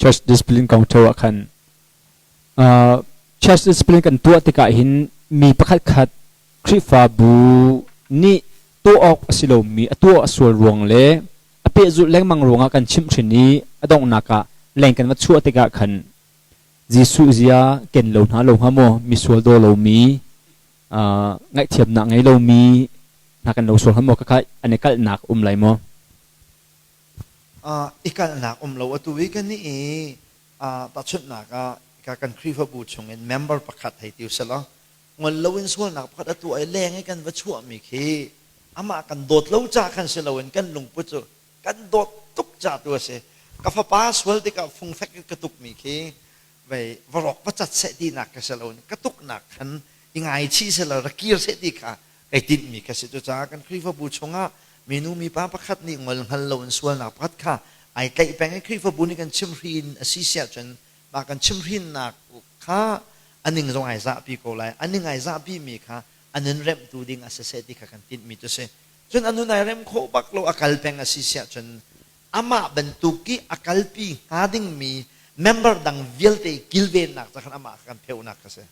Church discipline kong ṭheo ah khan church discipline kan tuah tikah hin mi pakhat khat Khrihfabu nih tuah awk a si lomi a tuah a sual ruang le a pehzulh lengmang ruangah kan chimhhrin i a donghnak ah leng kan va chuah tikah khan Jesuh zia ken lo hna lo hnga maw misual daw lomi ngaihthiamnak ngei lomi hna kan lo sual hnga maw khakha an i kalhnak um lai maw? I kalhnak um lo atu i kan i tahchunhnak ah kan Khrihfabu chungin member pakhat hei ti usih law ngol loin sualnak pakhat a tuah i leng i kan va chuahmi khi amah kan dawt lo ca khan si loin kan lungput cu kan dawt tuk ca tu a si. Ka fapa sual tikah fungfek in ka tukmi khi vei va rawk va cat seh tinak ka si loin ka tuknak khan i ngaichih selaw ra kir seh ti kha kai tinhmi ka si. Cucaah kan Khrihfabu chungah minu mipa pakhat nih ngol hngal loin sualnak pakhat kha ai tlaih peng i Khrihfabu nih kan chimhrin a si siah cun mah kan chimhrinnak kha a ning zong ai zahpi ko lai. A ning ai zahpimi kha a nun remhtu ding a si seh ti kha kan tinhmi cu si. Cun a nun ai rem khawh bak lo a kal peng a si siah cun amah bantuk i a kalpi hnga dingmi member dang vialte kilvennak ca khan amah kha kan pheuhnak ka si.